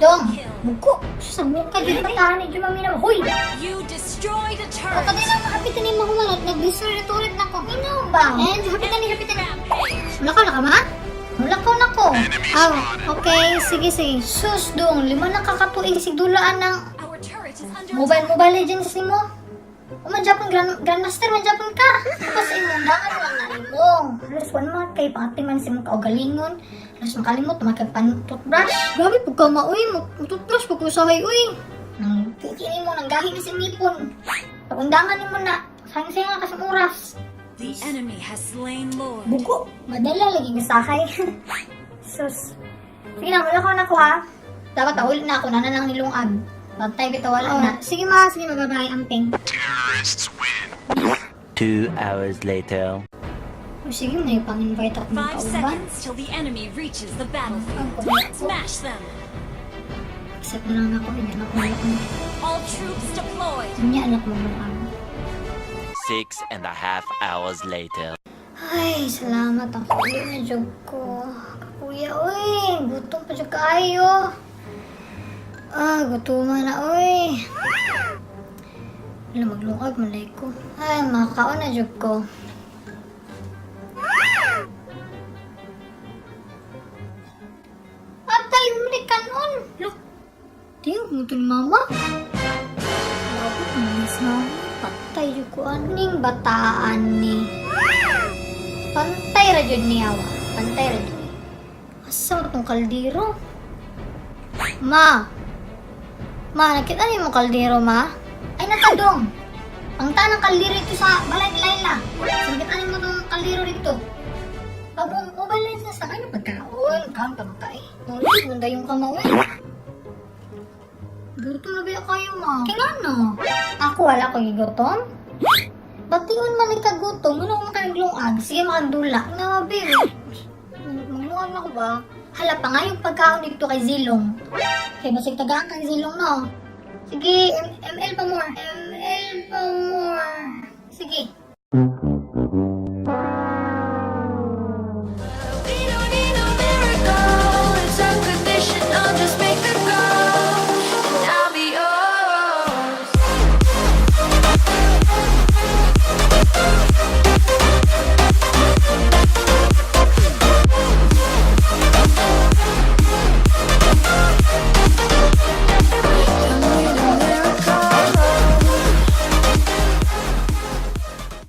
Dong, kill. Buko. Sa mukha dyan bataan ni Jumamina. Hoy! You destroyed a O turret. kadali lang hapitan ni mahumanot. Nag-destroy na turret na ko. Minaw ba? And hapitan ni hapitan ni. Rampage. Wala ka na ka ma? Wala ko na ko. Ah, okay. Sige, sige. Sus, dong. 5 na kakatuig sigdulaan ng Our turret is under Mobile attack. Mobile Legends nimo. O man Japon Grandmaster man Japon ka. Tapos imong dangan lang na nimo. Halos one month kay pati man si mong kaugalingon. Halos makalimot makagpan toothbrush. Grabe pug ka maoy mo toothbrush pug usahay uy. Nang kikini mo nang gahi na si ngipon. Pagundangan nimo na. Sayang-sayang ka sa oras. The enemy has slain Lord. Buko. Madala lagi nga sakay. Sus. Sige na, wala ko na ko ha. Dapat ulit na ako, nana lang nilungag. Bantay bitaw wala na. Sige ma, sige ma, bye-bye, amping. Terrorists win. 2 hours later. O sige, may pang-invite ako ng 5 kauban. seconds till the enemy reaches the battlefield. Ang kuya ko. Smash them. Accept na lang ako, hindi na ako malakang. All troops deployed. Hindi anak mo malakang. 6.5 hours later. Ay, salamat ang kuya na job ko. Kuya, uy, gutom pa jud kaayo. Ah, gutom na, uy. Wala, maglungag, malay ko. Ay, makakaon na job ko. Atay, umalik kanon. Look, tingog mo to ni mama. Grabe, ang na. Patay jud ko aning bataan ni. Pantay ra jud niya wa. Pantay ra jud. Asa man tong kaldero? Ma. Ma, nakita niyo mo kaldero, ma? Ay, natadong. Pangta ng kaldero ito sa balay ni Laila. So, nakita niyo mo tong kaldero dito. Pag mobile legends sa kanya pagkaon, kaon pa magkain. Muli, munda yung kamao eh. Gutom na ba kayo, ma? Kaya no? Ako wala ko gigutom. Bation man nagkagutom, muna ko makaglungag. Sige, makandula. Nga, babe. Maglungag na ko ba? Hala pa nga yung pagkaon dito kay Zilong. Kay basig tagaan kang Zilong, no? Sige, ML pa more. ML pa more. Sige.